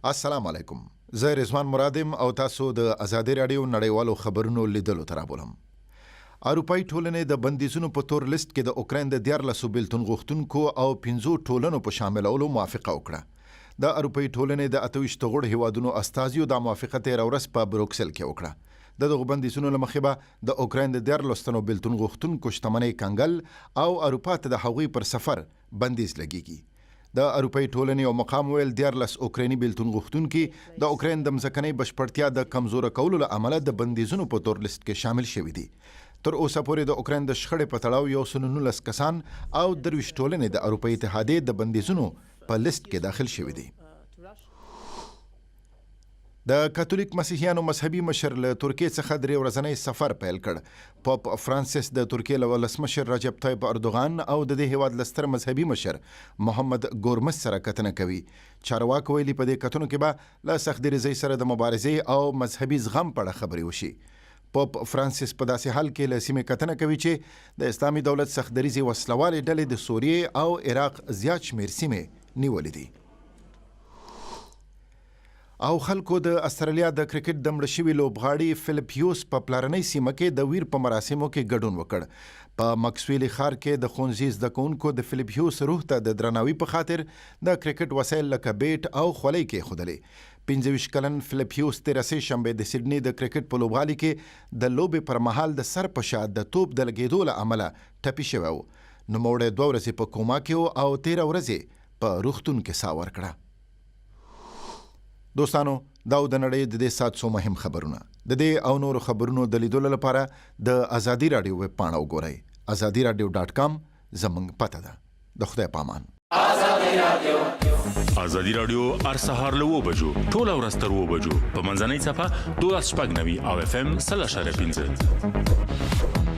السلام علیکم، زه رضوان مراد یم او تاسو د ازادي راډیو نړیوالو خبرونو لیدلو ته رابولم. اروپايي ټولنې د بندیزونو په تور لیست کې د اوکراین د دیارلسو بېلتون غوښتونکو او پنځو ټولنو په شاملولو موافقه وکړه. د اروپايي ټولنې د 28 غړو هېوادونو استازیو دا موافقه تېره ورځ په بروکسل کې وکړه. د دغو بندیزونو له مخې به د اوکراین د 13 تنو بېلتون غوښتونکو شتمنۍ کنګل او اروپا ته د هغوی پر سفر بندیز لګیږي. د اروپايي ټولنې یو مقام وویل، 13 اوکرایني بېلتون غوښتونکي د اوکراین د مځکنۍ بشپړتیا د کمزوره کولو له امله د بندیزونو په تور لیست کې شامل شوي دي. تر اوسه پورې د اوکراین د شخړې په تړاو 119 کسان او 23 ټولنې د اروپايي اتحادیې د بندیزونو په لیست کې داخل شوي دي. د کاتولیک مسیحیانو مذهبي مشر له ترکیې څخه درې ورځنی سفر پیل کړ. پوپ فرانسیس د ترکیې له ولسمشر رجب طیب اردوغان او د دې هېواد له ستر مذهبي مشر محمد ګورمس سره کتنه کوي. چارواکو ویلي، په دې کتنو کې به له سختدریځۍ سره د مبارزې او مذهبي زغم په اړه خبرې وشي. پوپ فرانسیس په داسې حال کې له سیمې کتنه کوي چې د اسلامي دولت سختدریځې وسلهوالې ډلې د سوریې او عراق زیات شمېر سیمې نیولې دي. او خلکو د استرالیا د کرکټ د مړه شوي لوبغاړي فلیپ هیوز په پلارنۍ سیمه کې د ویر په مراسمو کې ګډون وکړ. په مکسویلي ښار کې د ښوونځي زده کوونکو د فلیپ هیوز روح ته د درناوي په خاطر د کرکټ وسایل لکه بیټ او خولۍ کېښودلې. 25 کلن فلیپ هیوز تېره سې شنبه د سیډني د کرکټ په لوبغالي کې د لوبې پر مهال د سر په شا د توپ د لګېدو له امله ټپي شوی و. نوموړی دوه ورځې په کوما کې و او تېره ورځ یې په روغتون کې ساه ورکړه. دوستانو دا و د نړۍ د دې ساعت څو مهم خبرونه. د دې او نورو خبرونو د لیدلو لپاره د ازادي راډیو ویب پاڼه وګورئ. ازادي راډیو ډاټ کام زموږ پته ده. د خدای پامان. ازادي راډیو هر سهار له 7 بجو ټوله ورځ تر 7 بجو په منځنۍ څپه 1296 او اف ام 100.5.